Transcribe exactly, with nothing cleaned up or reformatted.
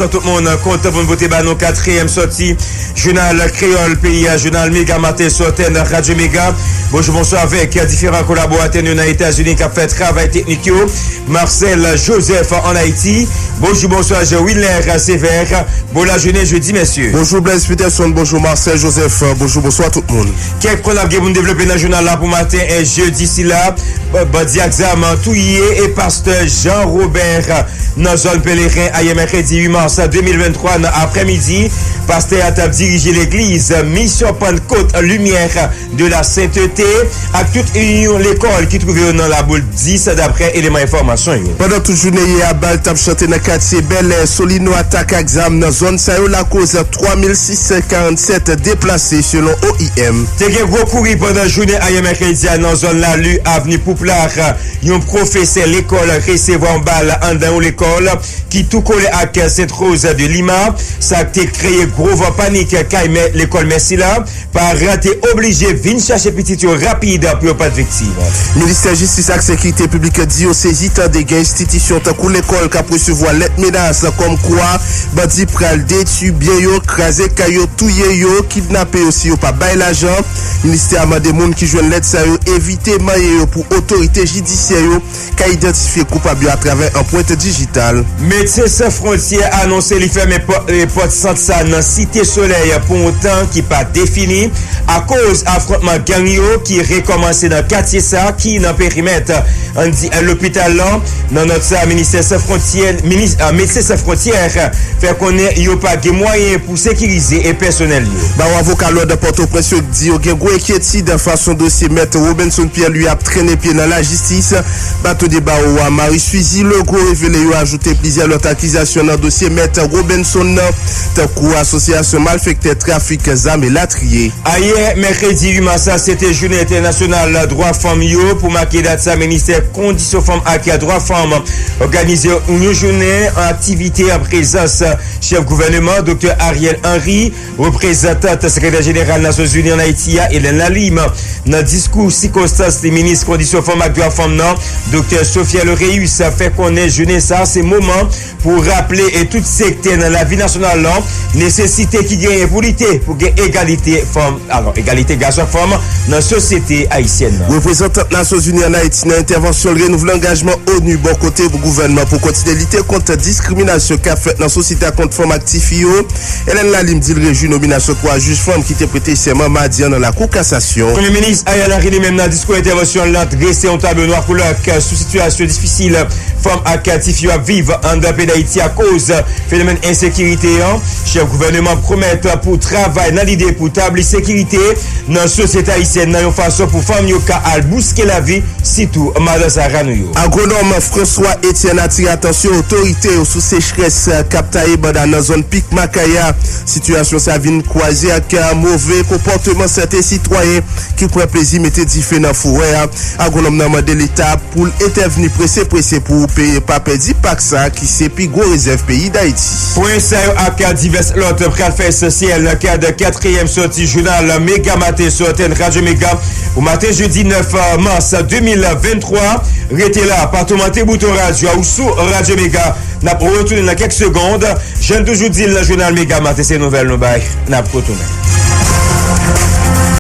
Tout moun, kontan pou n pote ba nou katriyèm sòti jounal kreyòl peyi a, jounal Mega Maten sou antèn Radyo Mega. Bonjou, bonswa avèk diferan kolaboratè nou nan Etazini k ap fè travay teknik yo. Marcel Joseph ann Ayiti. Bonjou, bonswa, Jean Wilner Sévère. Bon lajounen jodi, mesye. Bonjou, Blaise Peterson. Bonjou, Marcel Joseph. Bonjou, bonswa tout moun. Kèk pwen n ap gen pou n devlope nan jounal la pou maten e jedi sila. Bandi ak zam touye e pastè Jean Robert nan zòn Peleren ayè mèkredi uit mas de mil venntwa nan aprèmidi. Pastè a t ap dirije legliz Misyon Pannkot Limyè de la Sentete ak tout yon lekòl ki twouve yo nan Laboul dis, daprè eleman enfòmasyon yo. Pandan tout jounen yè a, bal t ap chante nan katye Bèlè, Solino. Atak ak zam nan zòn sa yo lakoz twa mil sis san karannsèt deplase, selon O I M. Te gen gwo kouri pandan jounen ayè mèkredi a nan zòn Lali, avni Pouplar. Yon pwofesè lekòl resevwa yon bal anndan yon lekòl ki tou kole ak Sent Roz de Lima. Sa te kreye gwo van panik kay mè-, lekòl mèsi la. Paran te oblije vin chache pitit yo rapid pou yo pa t viktim. Ministè Jistis ak Sekirite Piblik di yo sezi tande gen enstitisyon tankou lekòl k ap resevwa lèt menas kòmkwa bandi pral detwi byen yo, kraze kay yo, touye yo, kidnape yo si yo pa bay lajan. Ministè a mande moun ki jwenn lèt sa yo evite manyen yo pou otorite jidisyè yo ka idantifye koupab yo atravè anprent dijital. Medsen San Fwontyè anonse li fèmen pò-, eh, pòt sant sa nan Site Solèy pou yon tan ki pa defini akoz afwontman gang yo ki rekòmanse nan katye sa ki nan perimèt, ann di, eh, lopital lan. Nan nòt sa, Ministè San Fwontyè, minis-, ah, Medsen San Fwontyè fè konnen yo pa gen mwayen pou sekirize e pèsonèl yo. Bawo avoka Lòd Pòtoprens yo di yo gen gwo enkyetid fason dosye Mèt Robenson Pierre Louis ap trennen pye nan lajistis. Batonye bawo a Marie Suzy Legros revele yo ajoute plizyè lòt akizasyon nan dosye Mèt Robenson nan, tankou asosyasyon malfektè, trafik zam elatriye. Ayè, mèkredi uit mas la, se te jounen entènasyonal dwa fanm yo. Pou make dat sa, Ministè Kondisyon Fanm ak Dwa Fanm òganize yon jounen aktivite an prezans chèf gouvèneman, Doktè Ariel Henry, reprezantant sekretè jeneral Nasyonzini ann Ayiti a, Hélène Lalime. Nan diskou sikonstans li, minis kondisyon fanm ak dwa fanm nan, Doktè Sophia Loreus, fè konnen jounen sa se moman pou raple e tout sektè nan lavi nasyonal lan nesesite ki genyen pou lite pou gen egalite fanm, alò, egalite gason ak fanm nan sosyete ayisyèn nan. Reprezantant Nasyonzini ann Ayiti nan entèvansyon l renouvle angajman onu bò kote pou gouvènman pou kontinye lite kont diskriminasyon k ap fèt nan sosyete a kont fanm ak tifi yo. Hélène Lalime di l rejwi nominasyon twa jij fanm ki te prete sèman madi a nan Lakou Kasasyon. Premye minis Ariel Henry li menm nan diskou entèvansyon l lan drese yon tablo nwa koulè sou sitiyasyon difisil fanm ak tifi yo ap viv anndan peyi Dayiti akoz fenomèn ensekirite an. Chèf gouvèneman pwomèt pou travay nan lide pou tabli sekirite nan sosyete ayisyèn nan yon fason pou fanm yo ka al bouske lavi, sitou madan sa a nou yo. Agwonòm François Etienne atire atansyon otorite yo sou sechrès k ap taye banda nan zòn Pik Makaya. Sitiyasyon sa vin kwaze ak move konpòteman sèten sitwayen ki pran plezi mete dife nan forè a. Agwonòm nan mande Leta pou l entèvni prese prese pou peye pa pèdi pak sa ki se pi gwo rezèv peyi Dayiti. Pwen sa yo ak divès lòt pral fè esansyèl nan kad katriyèm sòti jounal Mega Maten sou antèn Radyo Mega pou maten jedi nèf mas de mil venntwa. Rete la, pa toumante bouton radyo a ou sou Radyo Mega. N ap retounen nan kèk segond. Jan n toujou di l nan jounal Mega Maten, se nouvèl nou bay. N ap retounen.